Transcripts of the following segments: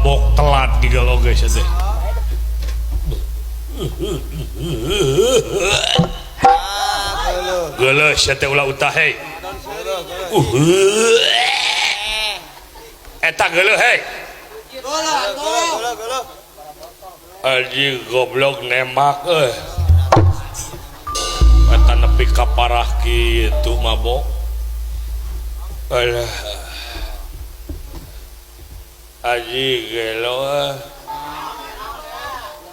Mabok telat gigel oge sia teh. Geuleuh sia teh ulah utah hei. Eta geuleuh hei. Anjing goblok nembak euy. Eta nepi ka parah kitu mabok. Alah. Anjing gelo euy.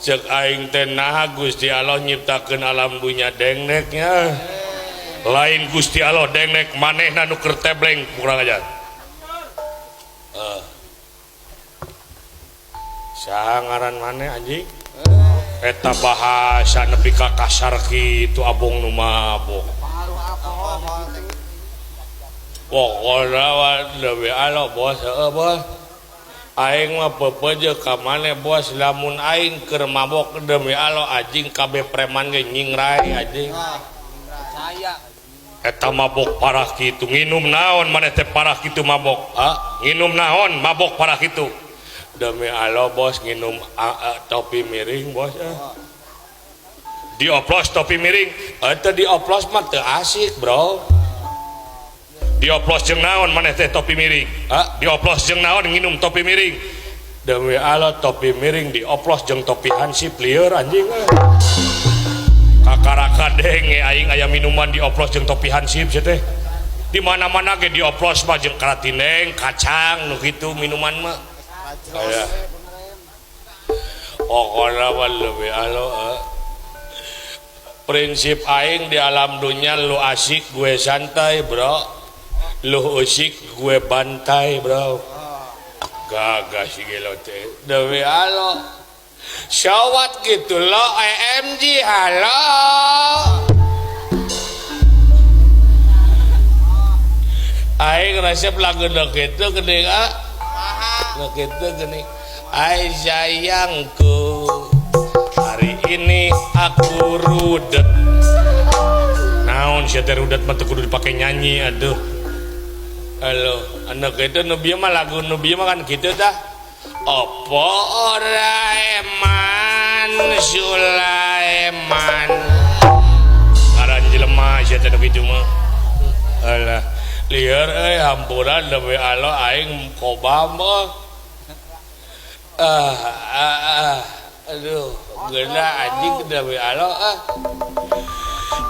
Ceuk aing teh naha Gusti Allah nyiptakeun alam dunya dengdek nya. Lain Gusti Allah dengdek manehna nu keur tebleng kurang ajar. Saha ngaran maneh anjing? Eta bahasa nepi ka kasar kitu abong nu mabok. Pokona mah demi Allah bos heueuh bos. Aing mah peupeujeuh ka maneh bos lamun aing keur mabok demi Allah anjing kabeh preman ge nyingrai anjing. Eta mabok parah kitu nginum naon maneh teh parah kitu mabok? Ha? Nginum naon mabok parah kitu? Demi Allah bos nginum topi miring bos. Dioplos topi miring eta dioplos mah teu asik bro. Dioplos jeung naon maneh teh topi miring? Ha? Dioplos jeung naon nginum topi miring? Demi Allah topi miring dioplos jeung topi hansip lieur anjing. Kakaraka denge aing aya minuman dioplos jeung topi hansip sia teh. Di mana-mana ge dioplos mah jeung karatineng, kacang nu kitu minuman mah. Aya. Pokona mah demi Allah. Prinsip aing di alam dunia lu asik gue santai bro. Lu usik gue bantai bro. Gagah si gelo teh. Demi Allah. Syawat gitu lo EMG halo. Aing resep lagu nu kitu geuning ah. Nu kitu geuning. Ai sayangku hari ini aku rudet. Naon sia teh rudet mah teu kudu dipake nyanyi aduh. Halo, anu kitu nu bieu mah lagu nu bieu mah kan kitu tah. Apa ora eman Sulaiman. Ngaran jelema sia teh nu kitu mah. Alah, lieur euy hampura demi Allah aing kobam mah. Aduh, geuna anjing demi Allah ah.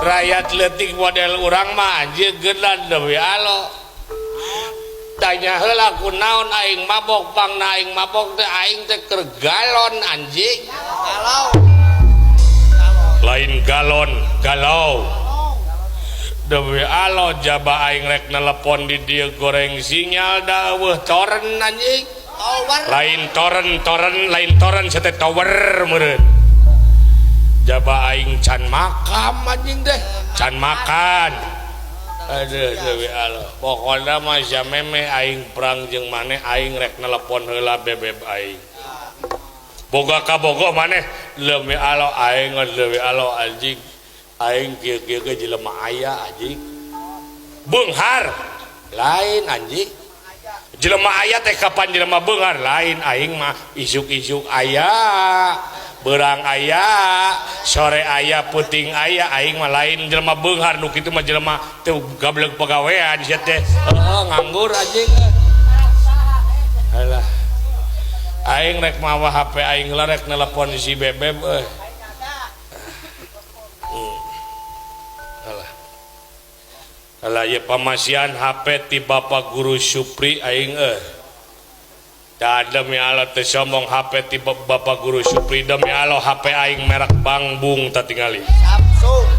Rakyat leutik model urang mah anjing geuna demi Allah. Tanya heula ku naon aing mabok pangna aing mabok teh aing teh keur galon anjing. Galau. Lain galon, galau. Demi Allah jaba aing rek nelepon di dieu goreng sinyal da eueuh toren anjing. Tower. Lain toren, toren, lain toren sia teh tower meureun. Jaba aing can makam anjing teh, can makan. Aduh demi Allah. Pokona mah sia memeh aing perang jeung maneh aing rek nelepon heula bebeb aing. Boga ka bogoh maneh demi Allah aing demi Allah anjing. Aing kieu-kieu ge jelema aya anjing. Beunghar lain anjing. Jelema aya teh kapan jelema beunghar lain aing mah isuk-isuk aya. Berang aya, sore aya, peuting aya, aing mah lain jelema beunghar nu kitu mah jelema teu gableg pagawean sia teh. Heuh nganggur anjing. Alah. Aing rek mawa HP aing heula rek nelepon si Bebeb euy. Alah. Alah ieu pamasihan HP ti Bapak Guru Supri aing euy. Da demi Allah teu sombong HP ti Bapak Guru Supri demi Allah HP aing merek Bangbung tatingali. Samsung.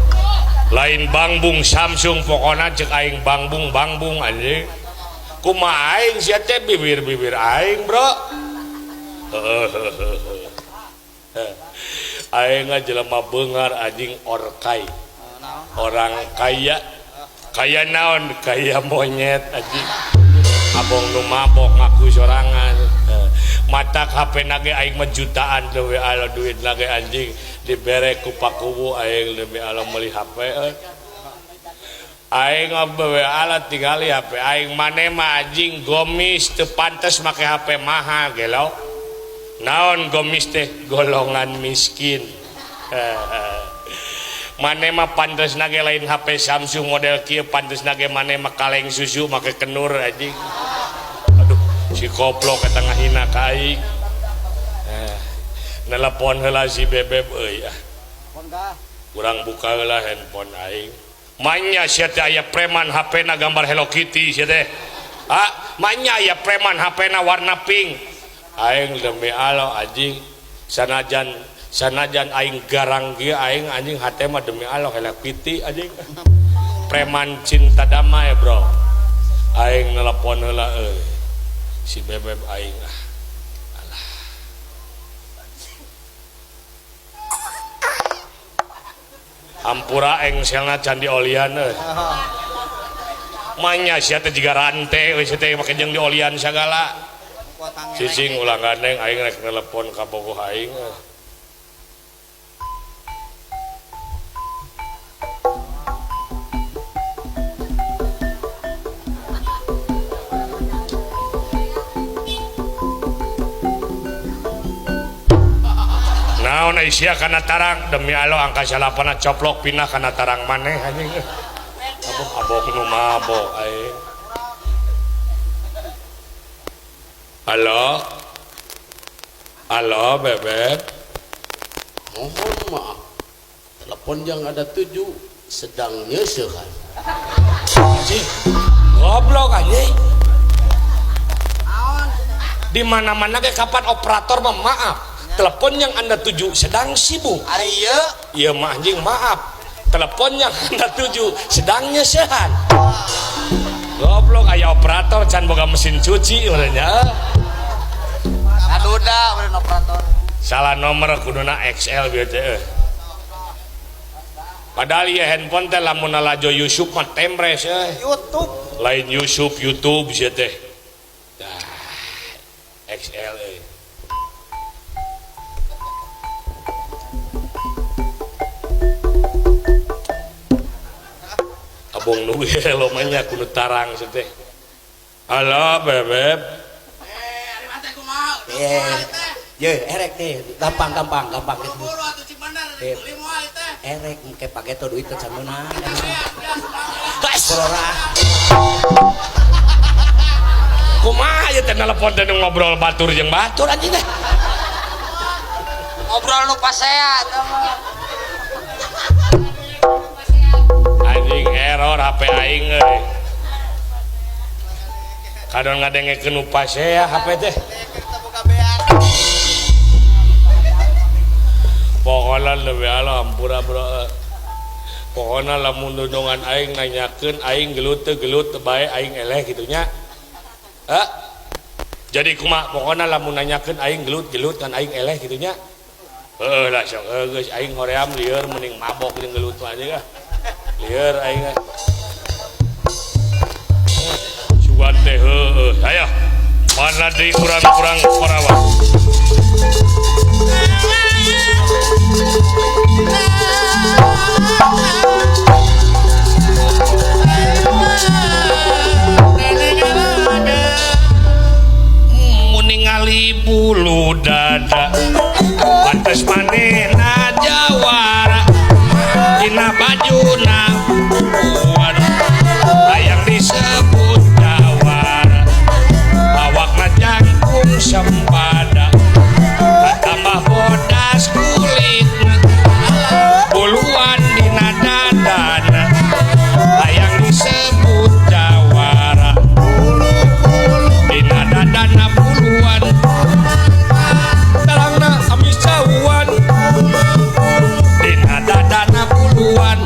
Lain Bangbung Samsung pokona ceuk aing Bangbung Bangbung anjing. Kumaha aing sia teh bibir-bibir aing bro. Aing jelema beunghar anjing orkai. Orang kaya. Kaya naon? Kaya monyet anjing. Abong nu mabok ngaku sorangan. Matak HP nage aing mah jutaan demi Allah duit nage anjing dibere ku pakuwu aing demi Allah meuli HP euy. Aing mah demi Allah tingali HP aing maneh mah anjing gomis teu pantes make HP mahal gelo. Naon gomis teh golongan miskin. Mane mah pantesna ge lain HP Samsung model kieu, pantesna ge mane mah kaleng susu make kenur anjing. Aduh, si koplok eta ngahina ka aing. Nelepon heula si Bebeb euy ah. Kurang buka heula handphone aing. Manya sia teh aya preman HP-na gambar Hello Kitty sia teh. Ah, manya aya preman HP-na warna pink. Aing demi Allah anjing, sanajan aing garang kieu aing anjing hate mah demi Allah Hello Kitty anjing. Preman cinta damai, bro. Aing nelepon heula euy. Si Bebeb aing ah. Alah. Ampura engselna can diolian euy. Manya sia teh jiga rante euy sia teh make jeung diolian sagala. Cicing ulah gandeng aing rek nelepon ka bogoh aing euy. Naon ai sia kana tarang demi Allah angka salapana coplok pindah kana tarang maneh anjing. Abok nu mabok aing. Halo. Halo Bebek. Mohon maaf. Telepon yang ada tujuh sedang nyeusehan. Anjing. Goblok anjing. Di mana-mana ge kapan operator mah maaf. Telepon yang Anda tuju sedang sibuk. Ari ieu. Ieu mah anjing maaf. Telepon yang Anda tuju sedang nyeusehan. Goblok aya operator can boga mesin cuci urangnya. Aduda urang operator. Salah nomor kuduna XL bieu teh. Padahal ieu handphone teh lamun lalajo Yusuf mah temres euy. YouTube. Lain Yusuf YouTube sia teh. Dah XL euy. Abong nu gelo mah nya kudu tarang sia teh. Halo Bebeb. Ye, erek teh, gampang gitu. Erek engke pageto duit teh can meunang. Korora. Kumaha ieu teh nelepon teh ngobrol batur jeung batur anjing teh. Ngobrol nu pasea teh mah. Anjing error HP aing euy. Kadon ngadengekeun nu pasea HP teh. Pokona lebih Allah ampura bro. Pokona lamun dondongan aing nanyakeun aing gelut teu gelut teu bae aing eleh kitu nya. Heh. Jadi kumaha pokona lamun nanyakeun aing gelut-gelut kan aing eleh kitu nya. Heuh lah sok geus aing hoream lieur mending mabok jeung gelut mah aja ah. Lieur aing ah. Sugan teh heueuh. Hayo. Mana deui urang-urang Korawa. Ningali bulu dada pantes manehna jawara dina bajuna buan hayang disebut jawara awakna jangkung sempada tambah bodas kulitna buluan dina dadana hayang disebut jawara dina dadana buluan tarangna amis jauhan dina dadana buluan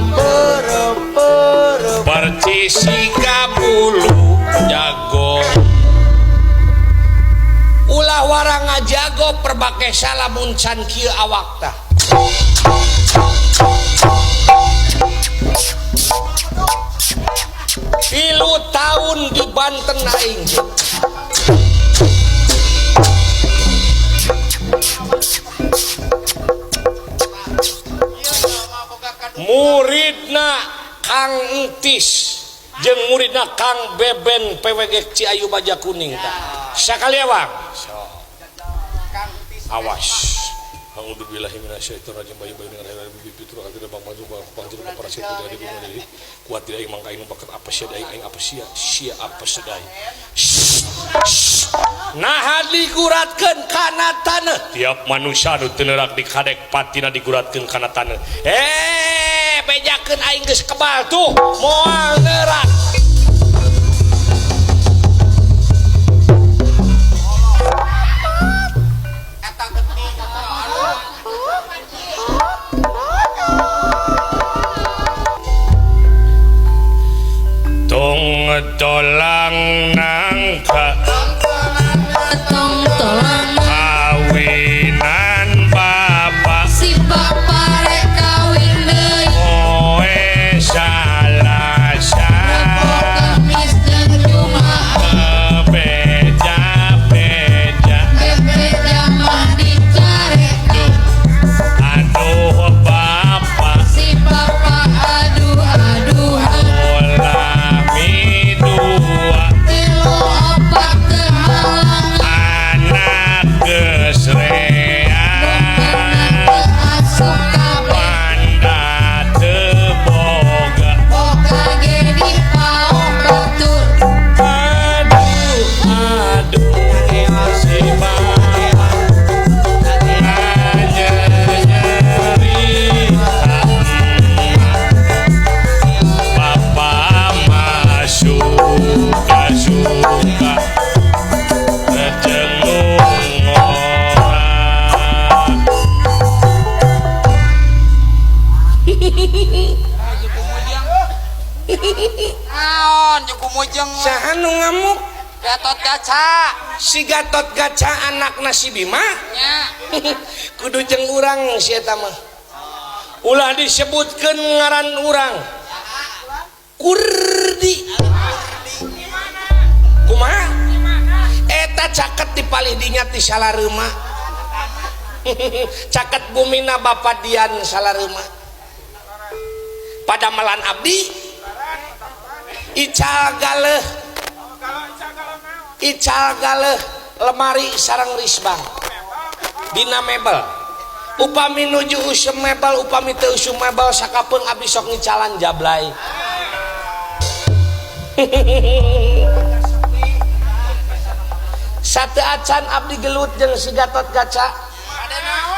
percisiga bulu jago ulah warang ngajago perbake salamun can kieu awak tah. Tilu tahun di Banten aing. Muridna Kang Entis jeung muridna Kang Beben PWG Ciayu Baja Kuning tah. Sakaliewang. Awas. A'udzubillahi minasyaitonirrajim. Bayu bayu dengan hayal bibi fitur akhir bang maju bang bang bang para setu dari gunung dari kuat tidak aing mangka aing bakat apa sia aing aing apa sia sia apa sedai. Nah diguratkeun kana taneuh. Tiap manusia nu teu neurak dikadek patina diguratkeun kana taneuh. Bejakeun aing geus kebal tuh moal neurak. Tong tolang nangka tong tolang kawinan bapak si bapak rek kawin deui poe Salasa Kamis jeung Jumaah beja beja bebeja mah dicarekan aduh bapak si bapak aduh aduhan ulami dua tilu opat teu halangan anak geus rea teu asup kabeh panda teu boga boga ge dipaok batur aduh aduh si bapak nyeri bapak mah suka suka jeung ngora. Naon jeung kumujeng Saha nu ngamuk? Gatot Kaca. Si Gatot Kaca anakna si Bima. Nya. Kudu jeung urang si eta mah. Ulah disebutkeun ngaran urang. Kurdi. Kumaha? Eta caket di palih dinya ti Salareuма. Caket bumina Bapak Dian Salareuма. Padamelan abdi ical galeuh. Ical galeuh lemari sareng risbang. Dina mebel. Upami nuju usum mebel, upami teu usum mebel sakapeung abdi sok ngicalan jablay. Sate acan abdi gelut jeung si Gatot Kaca.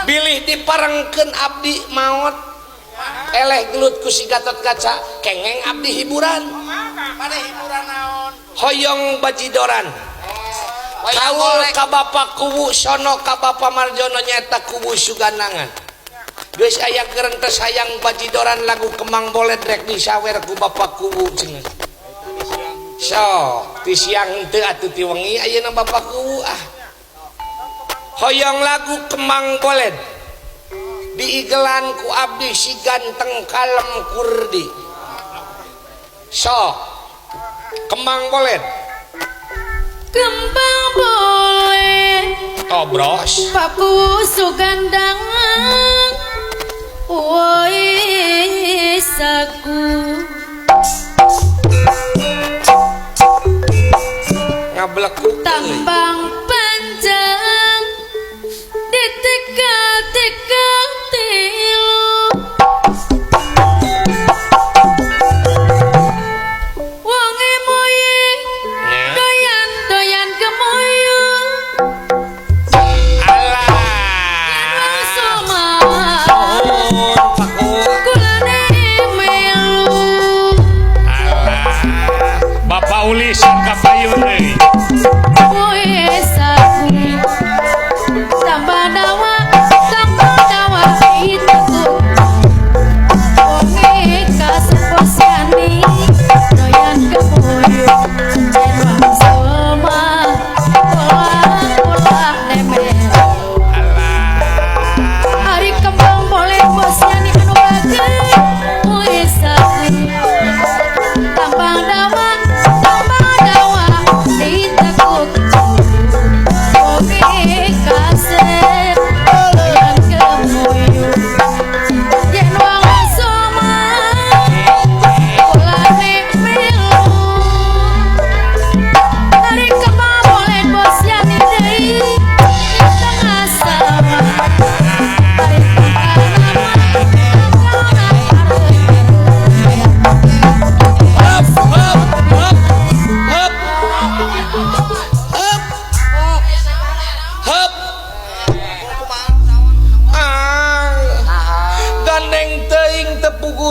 Bilih diparengkeun abdi maot. Eleh gelut ku si Gatot Kaca, kengeng abdi hiburan. Pada hiburan naon? Hoyong bajidoran. Kaul ka Bapak Kuwu sono ka Bapak Marjono nyata Kuwu Suganangan. Geus aya gerentes hayang bajidoran lagu Kemang Boled rek disawer ku Bapak Kuwu cenah. Sok ti siang teu atuh ti wengi ayeuna Bapak Kuwu ah. Hoyong lagu Kemang Boled diigelan ku abdi si ganteng kalem Kurdi. Sok Kemang Boled. Kembang boleh Tobros Paku Sugandangan woi saku ngablekuk tambang panjang diteka-teka tilu wonge moye doyan doyan gemoyo alah soma Paku kulane melu alah Bapak Ulis ka payun deui. Woi.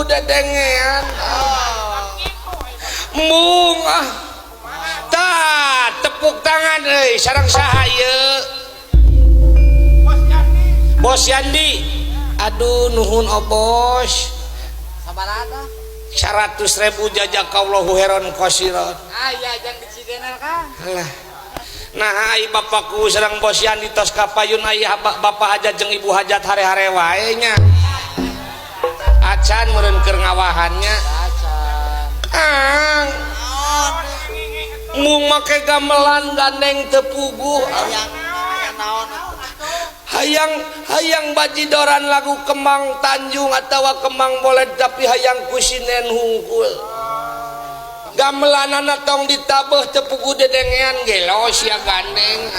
dedengean. Embung ah. Tah, tepuk tangan euy sareng saha ieu? Bos Yandi. Aduh nuhun obos. Sabaraha? 100.000 jazakallahu khairan kasiran. Aya jang dicidenal ka. Alah. Nah ai bapakku sareng Bos Yandi tos kapayun ai bapak hajat jeung ibu hajat hare-hare wae nya. Acan meureun keur ngawahannya. Acan. Mung make gamelan gandeng teu puguh. Hayang hayang bajidoran lagu Kembang Tanjung atawa Kembang Boled tapi hayang kusinen hungkul. Gamelanana tong ditabeuh teu puguh dedengean gelo sia gandeng.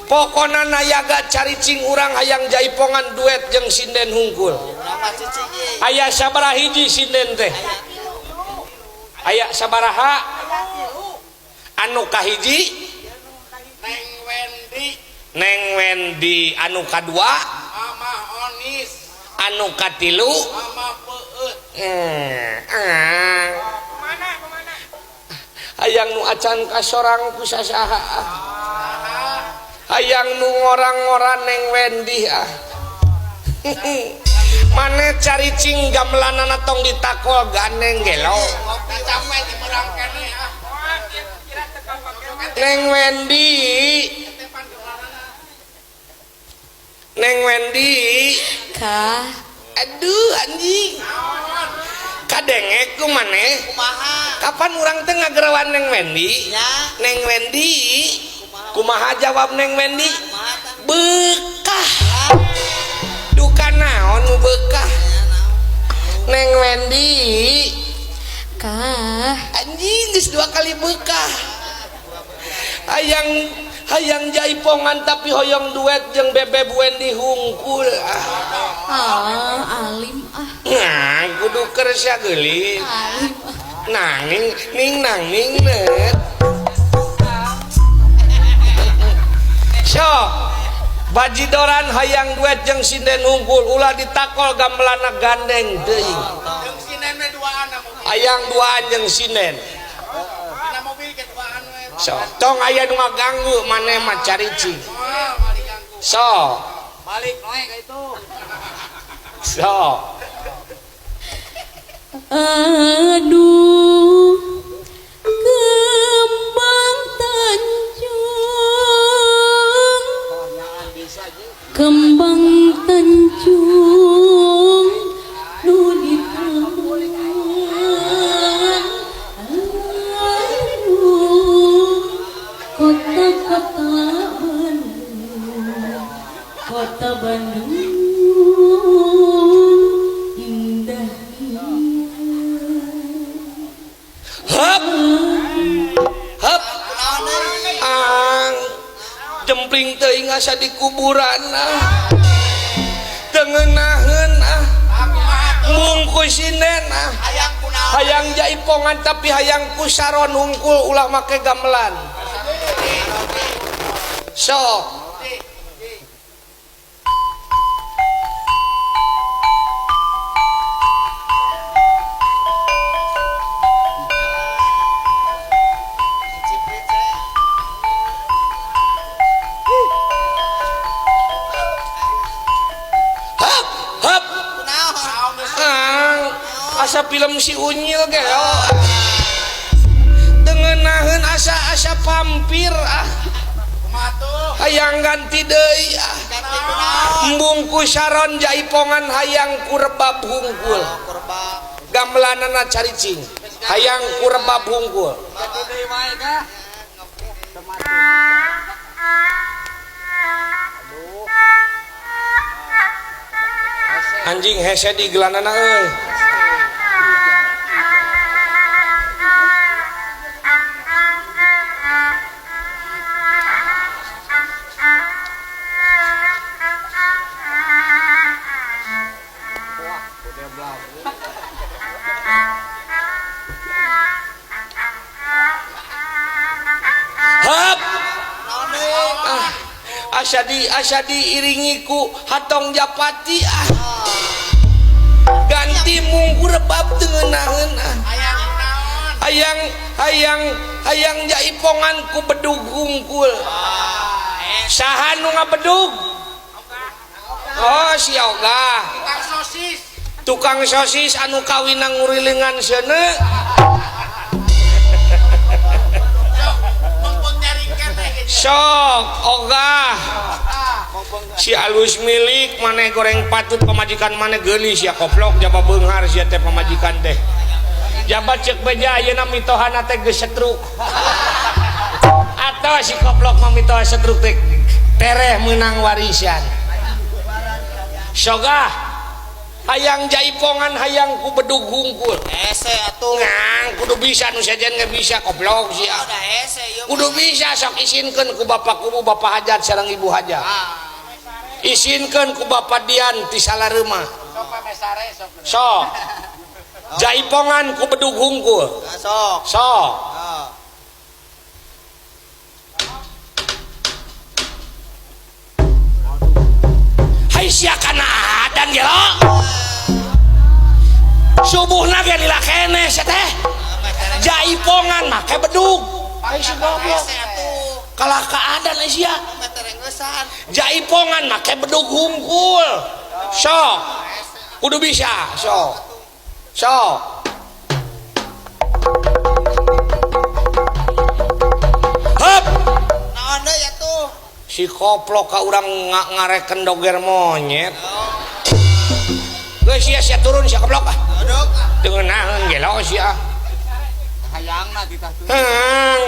Pokona nayaga caricing urang hayang jaipongan duet jeung sinden hungkul. Aya sabaraha hiji sinden teh? Aya sabaraha? Anu kahiji Neng Wendy. Neng Wendy anu kadua Mama Onis, anu katilu Mama Peut. Hayang nu acan kasorang ku sasaha. Hayang nu ngorang-ngoran Neng Wendy ah. Mane caricing gamelanana tong ditakol gandeng gelo. Neng Wendy. Neng Wendy. Kah. Aduh anjing. Kadenge ku maneh. Kapan urang teh ngagerawan Neng Wendy? Neng Wendy. Kumaha jawab Neng Wendy? Bekah. Duka naon nu bekah? Neng Wendy. Kah. Anjing geus 2 kali bekah. Hayang hayang jaipongan tapi hoyong duet jeung Bebeb Wendy hungkul. Ah, alim ah. Nah, kudu keur sia geulis. Alim ah. Nanging ning nanging net. Sok bajidoran hayang duet jeung sinden hungkul ulah ditakol gamelana gandeng teuing. Jeung sinden we duaan Hayang duaan jeung sinden. So, tong aya nu ngaganggu maneh mah caricing. So, balik noe ka itu. So. Aduh, Kembang Tanjung, Kembang Tanjung, nu ditaman. Aduh, kota-kota Bandung, kota Bandung indah. Hep, hep, ang, jempling teuing asa di kuburan ah, teu ngeunaheun ah, mungkus sinden ah, hayang jaipongan tapi hayang ku saron hungkul ulah make gamelan. So. Asa film si Unyil ge oh. Teu ngeunaheun asa-asa vampir ah. Hayang ganti deui ah. Embung ku saron jaipongan hayang ku rebab hungkul. Gamelanana caricing hayang ku rebab hungkul. Anjing hese di gelanana euy. Hap. Ah, asa diiringi ku Hatong Japati ah. Ganti mung ku rebab teu ngeunaheun ah. Hayang naon? Hayang hayang hayang jaipongan ku bedug hungkul. Saha nu ngabedug? Oh si Ogah. Tukang sosis. Tukang sosis anu kawinang ngurilingan seuneu. Sok Ogah. Si alus milik maneh goreng patut pamajikan maneh geulis ya koplok jaba beunghar sia teh pamajikan teh. Jaba ceuk beja ayeuna mitohana teh geus setruk. Atau si koplok mah mitoha setruk teh tereh meunang warisan. Sogah hayang jaipongan hayang ku bedug hungkul. Hese atuh. Ngang kudu bisa nu sejen ge bisa koplok sia. Kudu bisa sok isinkeun ku bapak kubu bapak hajat sareng ibu hajat. Isinkeun ku bapak Dian ti salareuman. Sok pamesare sok. Sok. Jaipongan ku bedug hungkul. Sok. Sok. Hai sia kana adan gelo. Subuhna ge lila keneh sia teh. Jaipongan make bedug. Ai si goblok. Kalah keadaan ai sia. Jaipongan make bedug hungkul. Sok. Kudu bisa, sok. Sok. Hup. Naon deui atuh? Si koplok ka urang ngareken doger monyet. Geus sia sia turun sia koplok ah. Teu ngeunaheun gelo sia. Hayangna titah tuh. Hang.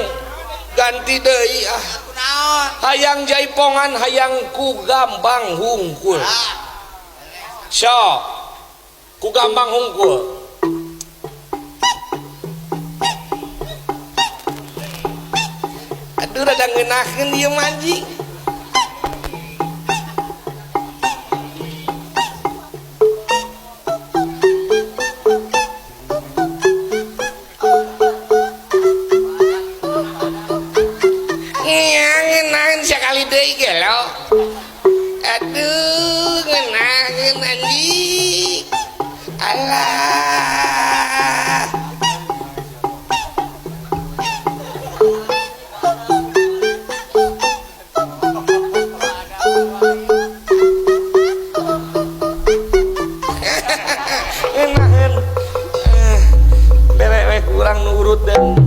Ganti deui ah. Kunaon? Hayang jaipongan hayang ku gambang hungkul. Sok. Ku gambang hungkul. Aduh rada ngeunaheun ieu mah anjing. Ngeunaheun sakali deui gelo. Aduh ngeunaheun anjing. Alah. Ngeunaheun. Bere we kurang nurut dan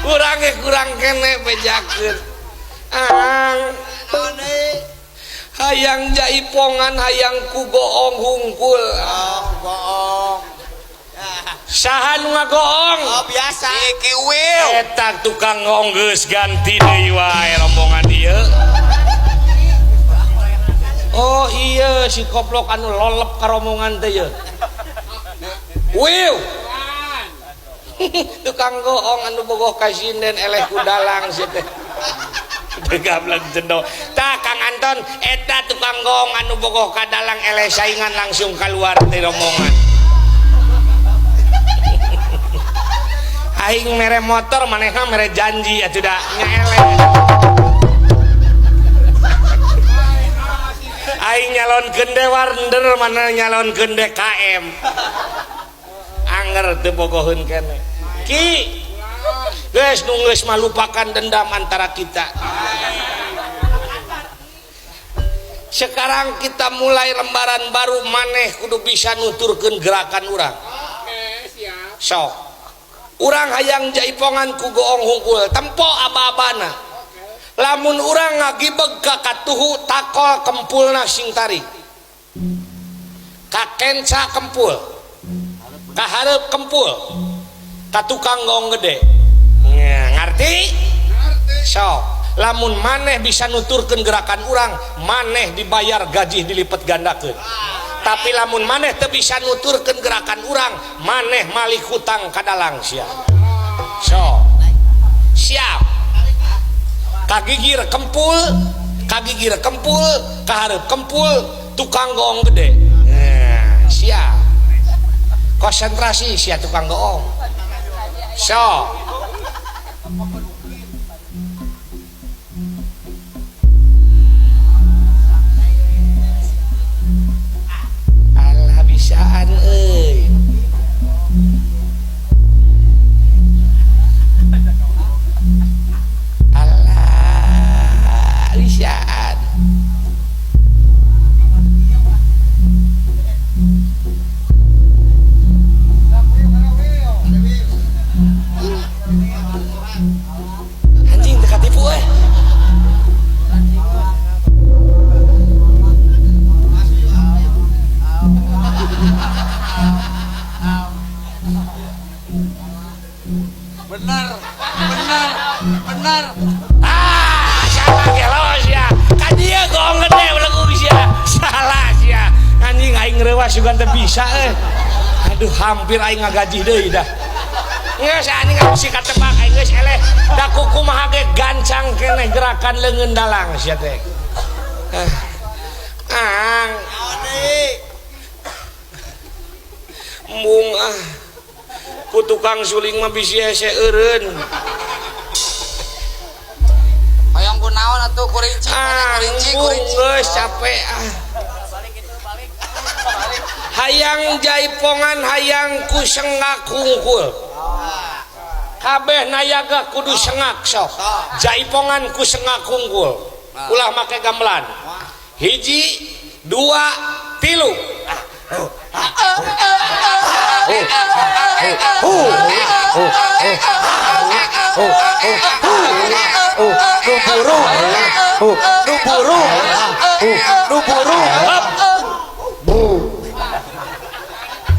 kurang kurang kene bejakeun. Ang hayang jaipongan hayang ku goong hungkul. Oh, goong. Saha nu ngagoong? Oh, biasa. Iki wil. Eta tukang goong geus ganti deui wae rombongan ieu. Oh iya si koplok anu lolep ka rombongan teh ye. Wiu. Tukang goong anu bogoh ka sinden eleh ku dalang sia teh. Gablek jendo. Tah Kang Anton eta tukang goong anu bogoh ka dalang eleh saingan langsung keluar ti rombongan. Aing mere motor manehna mere janji atuh da nya eleh. Aing nyalonkeun dewarnder mana nyalonkeun DKM. Anger teu bogoheun keneh. Ki geus nu geus mah lupakan dendam antara kita. Sekarang kita mulai lembaran baru maneh kudu bisa nuturkeun gerakan urang. Oke, siap. Sok. Urang hayang jaipongan ku goong hungkul, tempo aba-abana. Lamun urang ngagibeg ka katuhu takol kempulna sing tarik. Ka kenca kempul. Ka hareup kempul. Ka tukang goong gede. Ngarti? Ngarti. Sok. Lamun maneh bisa nuturkeun gerakan urang, maneh dibayar gaji dilipet gandakeun. Tapi lamun maneh teu bisa nuturkeun gerakan urang, maneh malik hutang ka dalang sia. So. Siap. Kagigir kempul, kagigir kempul, kahareup kempul, tukang goong gede. Nah, siap. Konsentrasi sia tukang goong. So. Anjing teu katipu euy. Bener, bener, bener. Ah, salah gelos ya. Ka dieu goong gede belegung sia. Salah sia. Anjing aing reuwas sugan teu bisa euy. Aduh, hampir aing ngagajih deui dah. Geus anjing bisi katebak aing geus eleh. Da kumaha ge gancang keneh gerakan leungeun dalang sia teh. Ang. Embung ah. Ku tukang suling mah bisi hese eureun. Hoyong kunaon atuh kurinci, kurinci, kurinci. Geus capek ah. Hayang jaipongan hayang ku sengak hungkul. Kabeh nayaga kudu sengak sok. Jaipongan ku sengak hungkul. Ulah make gamelan. Hiji, dua, tilu.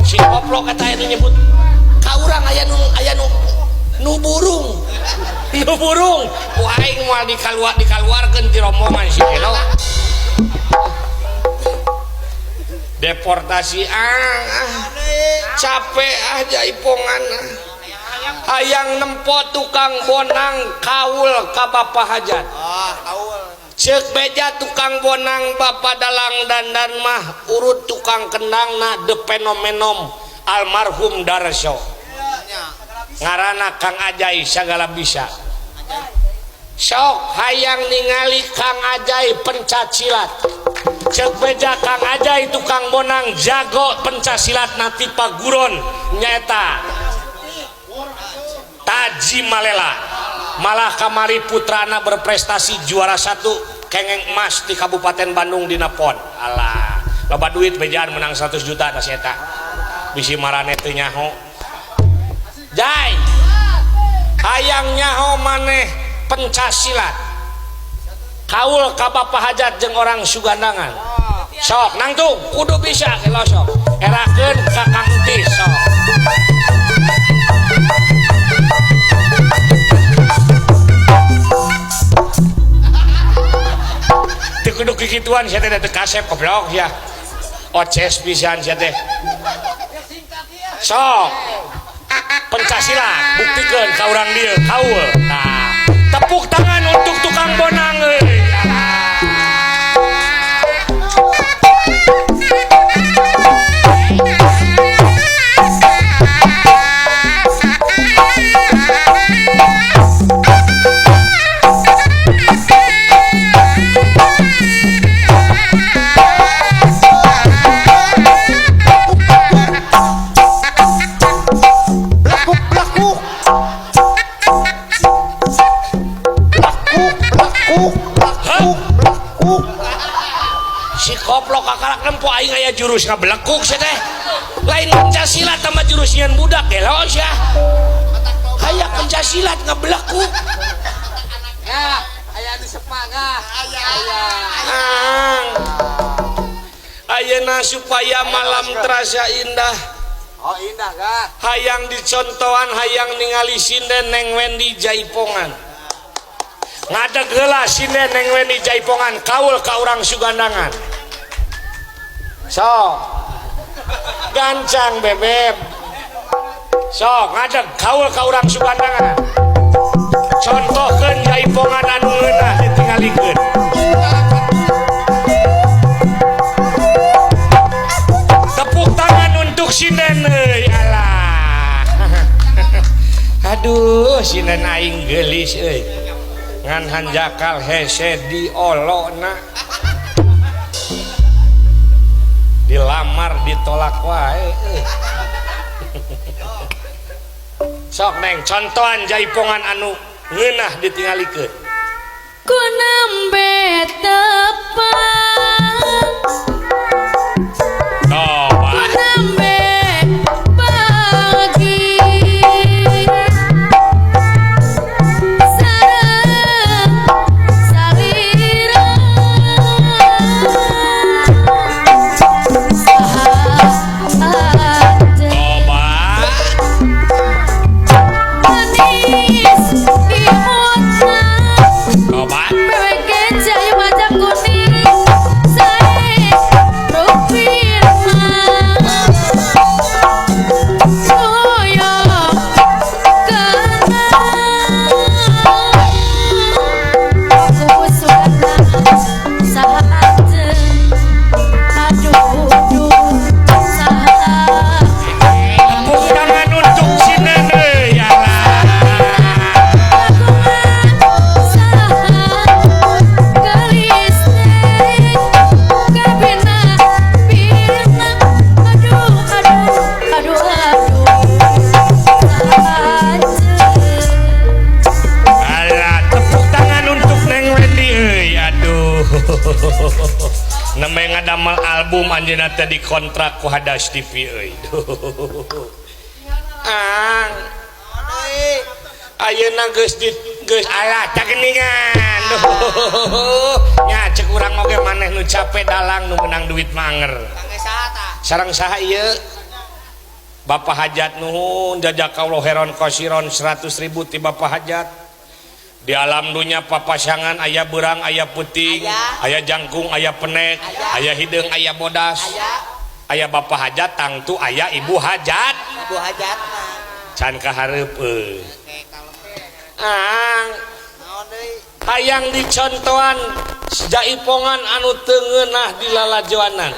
Si koplok eta aya nu nyebut ka urang aya nu nu burung. Nu burung. Ku aing moal dikaluarkeun ti rombongan si Elo. Deportasi ah, capek ah jaipongan ah. Hayang nempo tukang bonang kaul ka Bapak Hajat. Ceuk beja tukang bonang Bapak dalang dandan mah urut tukang kendangna de fenomenom almarhum Darso. Ngaranna Kang Ajai sagala bisa. Sok hayang ningali Kang Ajai pencak silat. Ceuk beja Kang Ajai tukang bonang jago pencak silat nati paguron nyaeta Taji Malela. Malah kamari putrana berprestasi juara 1 kengeng emas di Kabupaten Bandung dina PON. Alah, loba duit bejaan menang 100 juta tas eta. Bisi marane teu nyaho. Jai. Hayang nyaho maneh pencak silat. Kaul ka Bapak Hajat jeung orang Sugandangan. Sok nangtung kudu bisa gelo sok. Erakeun ka Kang Entis sok. Teu kudu kikituan sia teh teu kasep goblok sia. Oces pisan sia teh. Sok. Pencak silat buktikeun ka urang dieu kaul. Nah, tepuk tangan untuk tukang bonang euy. Si koplok kakalak nempo aing aya jurus ngabelekuk sia teh. Lain pencak silat sama jurus nyian budak gelo sia. Hayang pencak silat ngabelekuk. Gah, aya nu sepa gah. Aya. Ayeuna supaya malam terasa indah. Oh indah gah. Hayang dicontohan hayang ningali sinden Neng Wendy jaipongan. Ngadeg heula sinden Neng Wendy jaipongan kaul ka urang Sugandangan. Sok. Gancang bebeb. Sok ngadeg kaul ka urang Sugandangan. Contohkeun jaipongan anu ngeunah ditingalikeun. Tepuk tangan untuk sinden euy alah. Aduh sinden aing geulis euy. Ngan hanjakal hese diolona. Dilamar ditolak wae. Sok neng contohan jaipongan anu ngeunah ditingalikeun. Ku nembe tepang. Ku nembe pagi. Nembe ngadamel album anjeunna teh dikontrak ku Hadas TV euy. Ang ayeuna geus di geus alah cageningan. Nya cek urang oge maneh nu capek dalang nu meunang duit manger. Sareng saha ieu? Bapak Hajat nuhun jazakallahu khairan kasiron 100.000 ti Bapak Hajat. Di alam dunya papasangan aya beurang aya peuting, aya jangkung aya penek, aya hideung aya bodas. Aya Bapak Hajat tangtu aya Ibu Hajat. Ibu Hajat can kahareup euy. Ang hayang dicontohan jaipongan anu teu ngeunah di lalajoanan.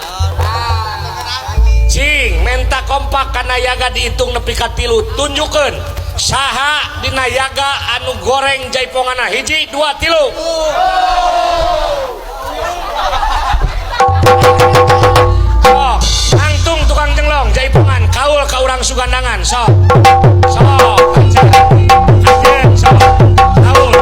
Cing menta kompak kana yaga dihitung nepi ka 3 tunjukkeun saha dina yaga anu goreng jaiponganna 1 2 3. Sok angtung tukang jenglong jaipongan kaul ka urang Sugandangan sok. Sok anjeun sok kaul.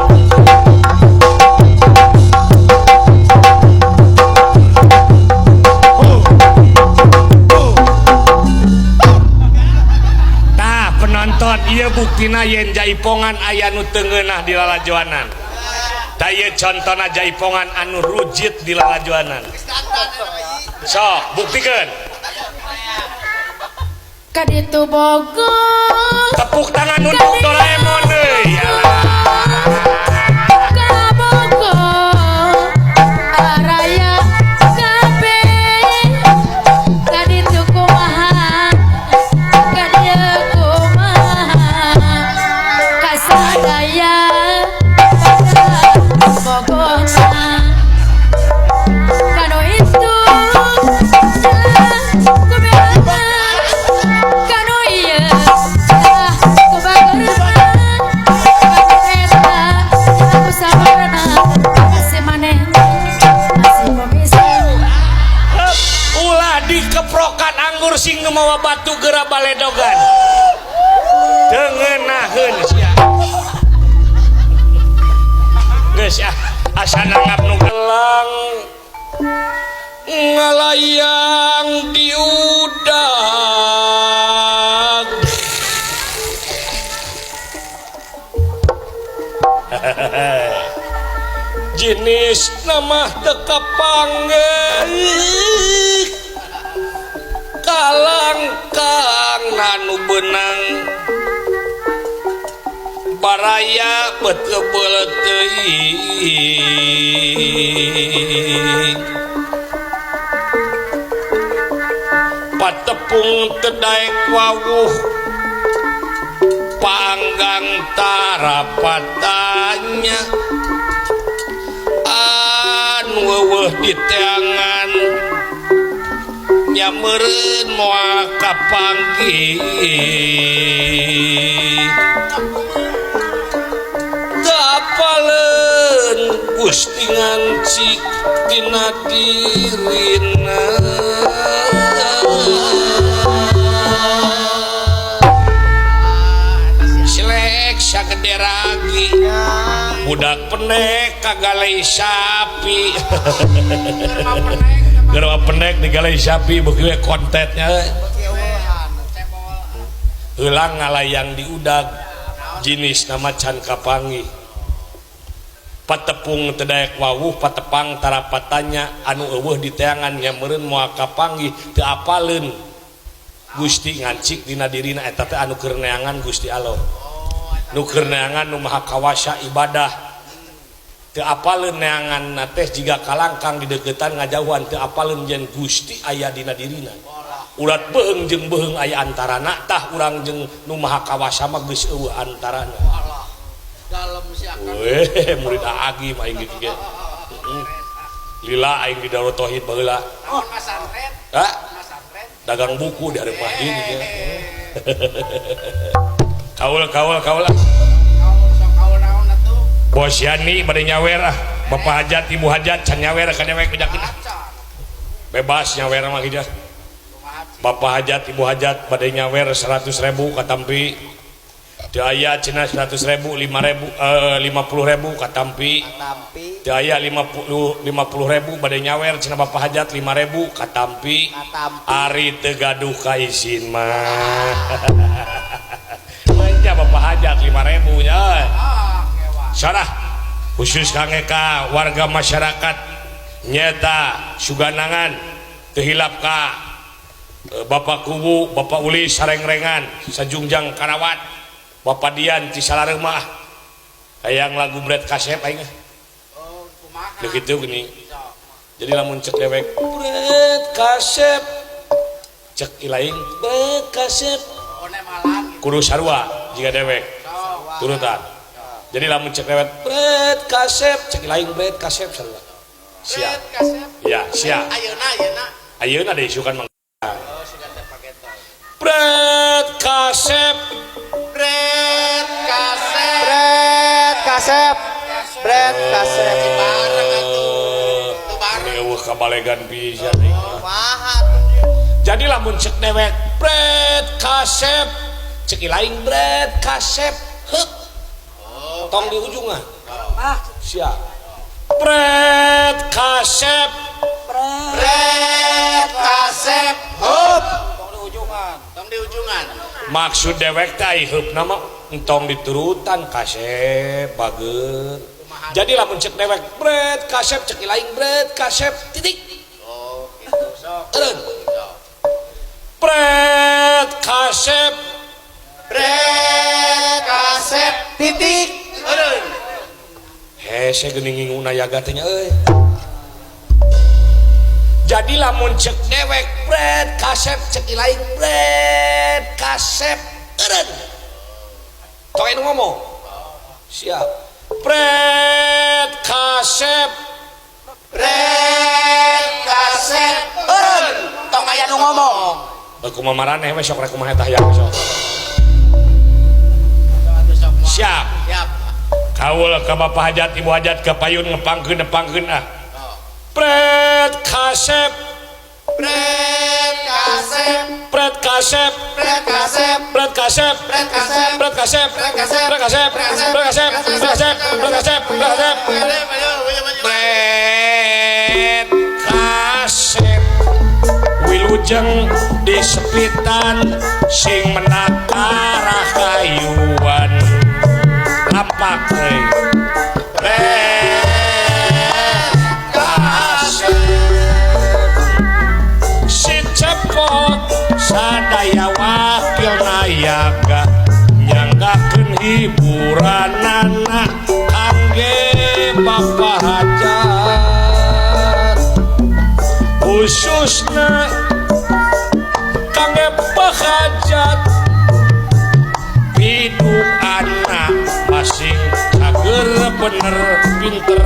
Penonton ieu buktina yen jaipongan aya nu teu ngeunah di lalajoanan. Tah ieu contona jaipongan anu rujit di lalajoanan. Sok buktikeun. Ka ditu Bogor. Tepuk tangan untuk Doraemon euy. Ka Bogor araya kabeh. Ka ditu kumaha? Ka dieu kumaha? Kasadaya Bogorna. Kanu itu kubelana, kanu ieu kubageurna, kanu eta ku sabarna, si manehna masih bisa. Ulah dikeprokan anggur sing nu mawa batu geura baledogan. Teu ngeunaheun sia. Geus ah asa nanggap nu gelang ngalayang diudag. Jenis nama teu kapanggih kalangkang nanu beunang baraya betul teuing. Patepung teu daek wawuh panggang tarapatanya anu eueuh di teangan nya meureun moal kapanggih. Apaleun Gusti ngancik dina dirina. Selek sagede ragi budak pendek kagalei sapi. Gerwa pendek digalei sapi beuki we kontetnya. Heulang ngalayang diudag jinis nama can kapanggih. Patepung teu daek wawuh patepang tarapatanya anu eueuh di teangan nya meureun moal kapanggih teu apaleun Gusti ngancik dina dirina eta teh anu keur neangan Gusti Allah. Nu keur neangan nu maha kawasa ibadah teu apaleun neangan na teh jiga kalangkang di deukeutan ngajauhan teu apaleun yen Gusti aya dina dirina. Urat beuheung jeung beuheung aya antarana tah urang jeung nu maha kawasa mah geus eueuh antarana. Weh, murid Agi mah aing ge. Lila aing di Darut Tauhid baheula. Hah? Dagang buku di hareup masjid gitu. Kaul kaul kaul ah. Bos Yani bade nyawer ah. Bapak Hajat, Ibu Hajat can nyawer ka dewek bejakeun ah. Bebas nyawer mah kieu. Bapak Hajat, Ibu Hajat bade nyawer 100.000 katampi. Teu aya cenah 100.000, 5.000, 50.000 katampi. Katampi. Teu aya 50 50.000 bade nyawer cenah Bapak Hajat 5.000 katampi. Katampi. Ari teu gaduh kaisin mah. Manja Bapak Hajat 5.000 nya. Sarah khusus kangge ka warga masyarakat nyeta Suganangan teu hilap ka Bapak Kuwu, Bapak Uli Sarengrengan, Sajungjang Karawat, Bapak Dian Cisalaremah. Hayang lagu Bret Kasep aing ah. Oh, kumaha? Leuh kitu geuning. Jadi lamun cek dewek Bret Kasep, cek ilaing Bret Kasep, Oh, nemalan gitu. kudu sarua jiga dewek Sok. turutan. Jadi lamun cek dewek Bret Kasep, cek ilaing Bret Kasep sarua. Siap. Bret Kasep. Ya, siap. Ayeuna ayeuna. Ayeuna diisukan mang. Oh, sugan teh pageto. Bret Kasep. Bret Kasep. Bret Kasep. Bret Kasep. Bareng atuh. Tuh bareng. Eueuh kabalegan pisan aing. Kumaha tuh? Jadi lamun cek dewek Bret Kasep, cek ilaing Bret Kasep, heuk. Tong di ujungan. Siap. Bret Kasep. Bret Kasep. Hup. Tong di ujungan. Tong di ujungan. Maksud dewek teh ai heup nama entong diturutan kasep bager. Jadi lamun cek dewek Bret Kasep, cek ilaing Bret Kasep titik. Oh, gitu sok. Eureun. Sok. Bret Kasep. Bret Kasep Titik. Eureun. Hese geuning nginguna yaga teh nya euy. Jadi lamun cek dewek Bret Kasep, cek ilaing Bret Kasep eureun. Tong anu ngomong. Siap. Bret Kasep. Bret Kasep. Eureun. Tong aya nu ngomong. Kumaha maraneh we sok rek kumaha eta hayang sok. Sok. Siap. Siap. Kaul ka Bapak Hajat, Ibu Hajat ke payun ngepangkeun nepangkeun ah. Oh. Bret Kasep, Bret Kasep. Bret Kasep, Bret Kasep. Bret Kasep, Bret Kasep. Bret Kasep, Bret Kasep. Bret Kasep, Bret Kasep, Bret Kasep, Bret Kasep, Bret Kasep. Bret Kasep. Wilujeng di sepitan sing menakara kayuan lampak euy. Bret Kasep. Si Cepot sadaya wakil nayaga nyanggakeun hiburanana kangge Bapak Hajat, khususna kangge Pak Hajat pidu anak masing cager bener pinter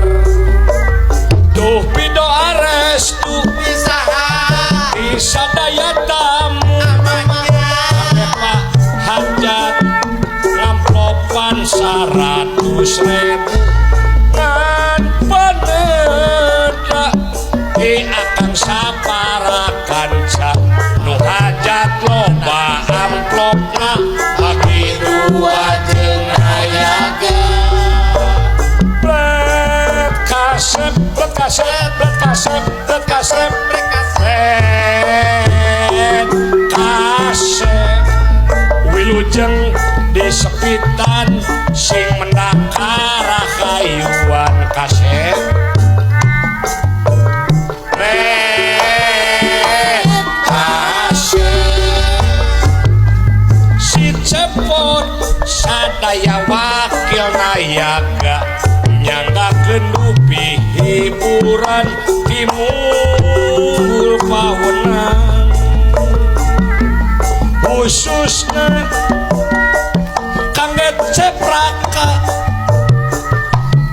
tuh pidoa restu Bisa sadaya tamu amanya. Pak Hajat ngamplopan 100.000 ngan paneda di akang sapara kanca nu hajat loba amplopna bagi dua jeung nayaga. Bret Kasep, Bret Kasep, Bret Kasep, Bret Kasep, Bret Kasep. Bret Kasep. Wilujeng di sepitan sing mendakara kayuan kasep. Bret Kasep. Si Cepot sadaya wakil nayaga nyanggakeun dupi hiburan timur pawenang khususna kangge Cepraka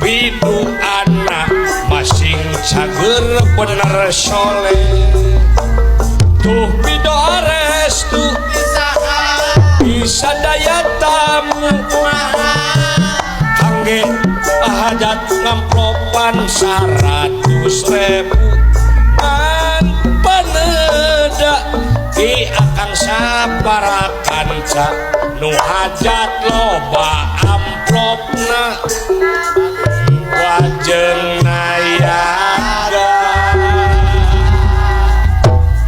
pidu anak masing cager bener soleh tuh pidoa restu bisa daya tamu kangge hajat ngamplopan 100.000 ngan paneda di akang. Sabara kanca nu hajat loba amplopna wajeng nayaga.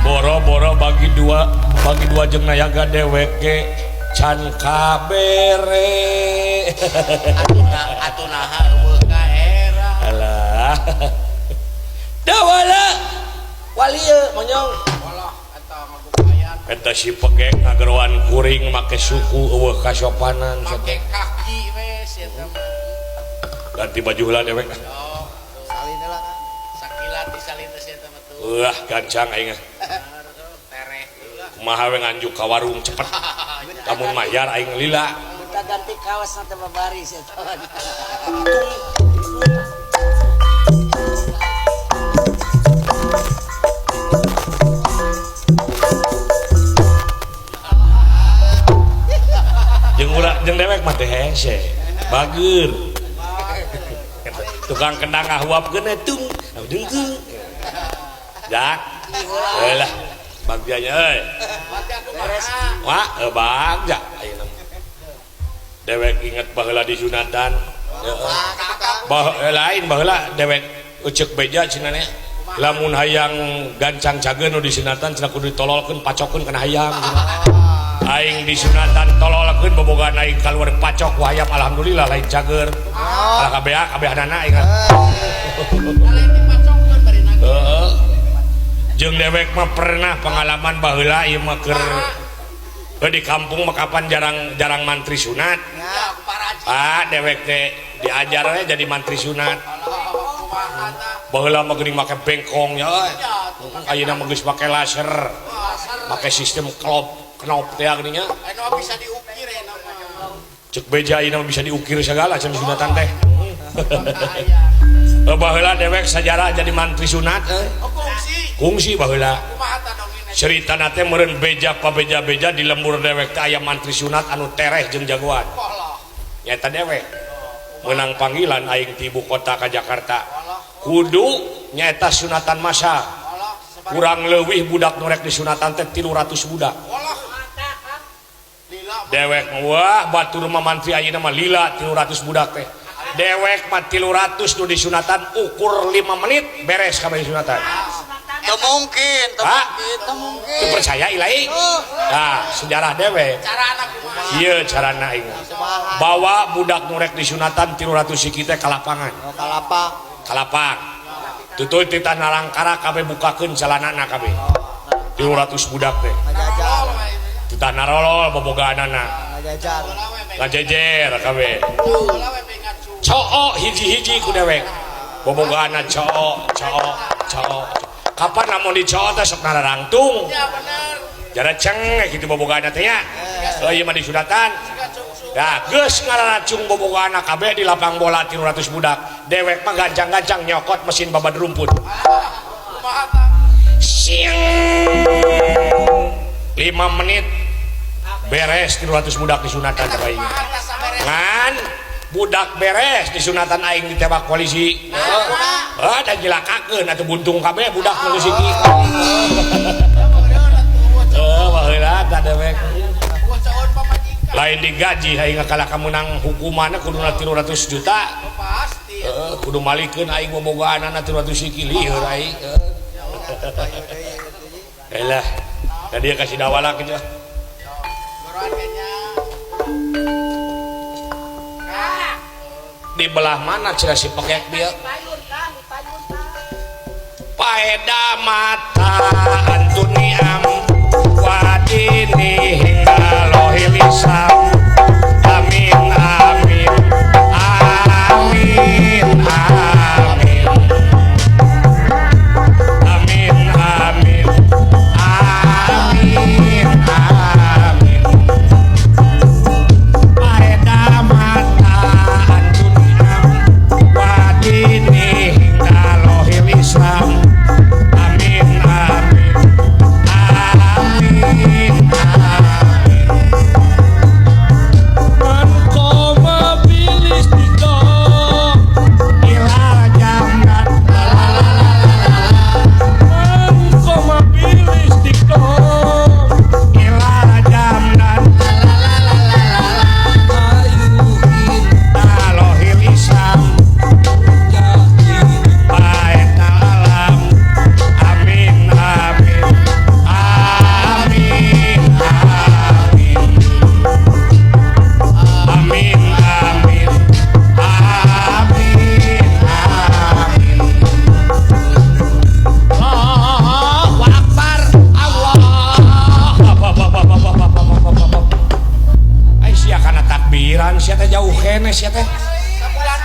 Boro-boro bagi dua jeung nayaga dewek ge can kabere. Atuh naha eueuh ka era. Alah. Dawala walieu monyong. Walah eta magukayan. Eta si pegek ngageroan kuring make suku eueuh kasopanan make kaki we sia teh. Ganti baju heula dewek. Oh, salin heula kan. Sakilat disalin teh sia teh mah tuh. Wah, gancang aing. Tereh heula. Kumaha we nganjuk ka warung cepet. Lamun mayar aing lila. Kita ganti kaos na teh babaris eta. Jeung urang jeung dewek mah teh hese. Bager. Tukang kendang ngahuapkeun tung, dengkeung. Jak. Heulah, bagjanya euy. Wah, bagja ayeuna. Dewek inget baheula di sunatan. Heeh. Lain baheula dewek euceuk beja cenah nya. Lamun hayang gancang cageun nu di sunatan cenah kudu ditololkeun pacokeun kana hayam. Aing di sunatan tololkeun bobogaan aing kaluar pacok ku hayam alhamdulillah lain cager. Alah kabeh kabehanana aing. Heeh. Jeung dewek mah pernah pengalaman baheula ieu mah keur di kampung mah kapan jarang mantri sunat. Ah dewek teh diajar we jadi mantri sunat. Baheula mah geuning make bengkong nya euy. Ayeuna mah geus make laser. Make sistem klop knop teh geuning nya. Anu bisa diukir eta mah. Ceuk beja ayeuna mah bisa diukir sagala cenah sunatan teh. Baheula dewek sajarah jadi mantri sunat euy. Oh kungsi. Kungsi baheula. Kumaha tah dongengna? Ceritana teh meureun beja pabeja-beja di lembur dewek teh aya mantri sunat anu tereh jeung jagoan. Nyaeta dewek. Meunang panggilan aing ti ibu kota ka Jakarta. Kudu nyaeta sunatan massal. Kurang leuwih budak nu rek disunatan teh 300 budak. Dewek wah batur mah mantri ayeuna mah lila 300 budak teh. Dewek mah 300 nu disunatan ukur 5 menit beres kabeh disunatan. Teu mungkin, teu mungkin, teu mungkin. Teu percaya ilai. Nah, sejarah dewek. Carana kumaha? Ieu carana aing. Bawa budak nu rek disunatan 300 siki teh ka lapangan. Oh, ka lapang. Ka lapang. Tutuy titah nalangkara kabeh bukakeun calanana kabeh. 300 budak teh. Ngajajar. Titah narolol bobogaanana. Ngajajar. Ngajejer kabeh. Coo hiji-hiji ku dewek. Bobogaanna coo, coo, coo. Kapan lamun dicoo teh sok nararangtung. Ya bener. Jara ceng kitu bobogaanna teh nya. Oh ieu mah disunatan. Dah geus ngararacung bobogaanna kabeh di lapang bola 300 budak. Dewek mah gancang-gancang nyokot mesin babad rumput. Kumaha tah? Siang. 5 menit beres 300 budak disunatan teh aing. Ngan budak beres disunatan aing ditebak polisi. Heeh, da jilakakeun atuh buntung kabeh budak nu siki. Heuh, baheula tah dewek. Lain digaji aing kalah kameunang hukumanna kuduna 300 juta. Pasti. Heeh, kudu malikeun aing bobogaanana 300 siki lieur aing. Elah, tadi kasih dawala kitu. Di belah mana cenah si pekek dia? Paeda mata antuni am wadini hingga lohil isam. Amin amin amin amin amin amin amin amin. Paeda mata antuni am wadini hingga lohil islam. Amin amin amin amin.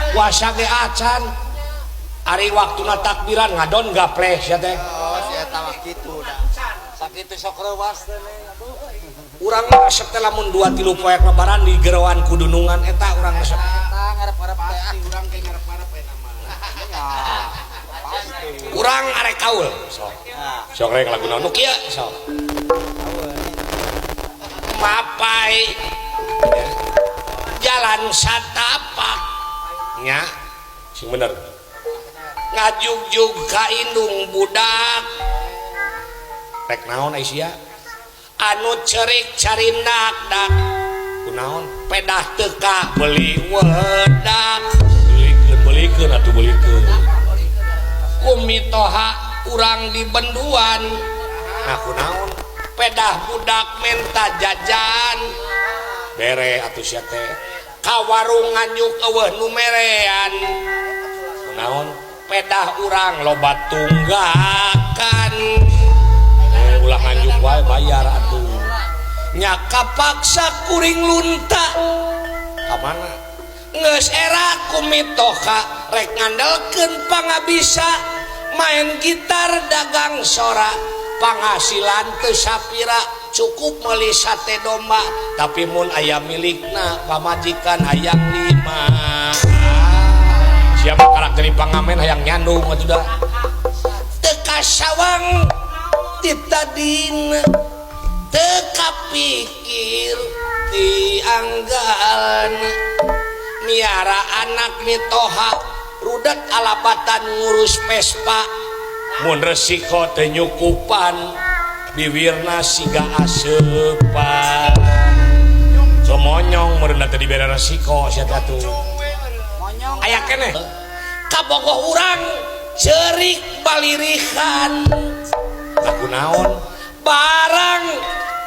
Puasa ge acan. Ari waktuna takbiran ngadon gapleh sia teh. Oh, si eta mah kitu da. Sakitu sok reuas teh. Urang mah resep teh lamun 2 3 poe lebaran di geroan kudunungan eta urang resep. Eta ngarep-ngarep teh ah. Urang ge ngarep-ngarep we nama. Pasti. Urang arek kaul sok. Sok rek lagu naon nu kieu sok. Mapai jalan satapak nya sing bener ngajugjug ka indung budak rek naon ai sia anu cerik carindak dak kunaon pedah teu ka beuli wedak belikeun belikeun atuh belikeun kumitoha urang di benduan nah kunaon pedah budak menta jajan bere atuh sia teh ka warung nganjuk eueuh nu merean kunaon pedah urang loba tunggakan ulah nganjuk wae bayar atuh nya kapaksa kuring lunta ka mana geus era kumitoha rek ngandelkeun pangabisa main gitar dagang sora panghasilan teu sapira cukup meuli sate domba tapi mun aya milikna pamajikan hayang 5 siapa karakter pangamen hayang nyandung atuh da teu kasawang ti tadina teu kapikir ti anggalna miara anak mitoha rudet alabatan ngurus Vespa mun resiko teu nyukupan biwirna siga aseupan somonyong meureun teh dibere resiko sia teh atuh aya keneh kabogoh urang ceurik balirihan laku naon barang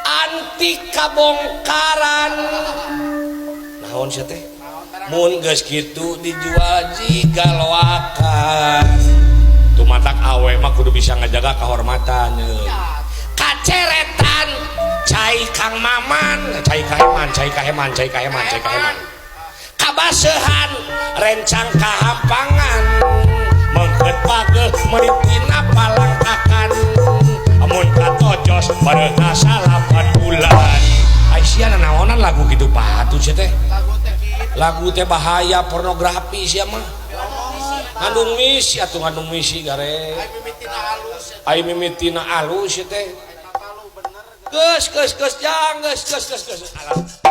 anti kabongkaran naon sia teh mun geus kitu dijual jiga loakan tumatak awe mah kudu bisa ngajaga kehormatan kaceretan cai Kang Maman cai kaheman cai kaheman cai kaheman cai kaheman kabasehan rencang kahampangan mengkeut pageuh meutina palangkakan amun katojos bareuna 9 bulan ai sia nanaonan lagu kitu patut sia teh lagu teh bahaya pornografi sia mah ngandung misi atuh ngandung misi gare ai mimitina alus sia teh geus geus geus jang geus geus geus geus alah.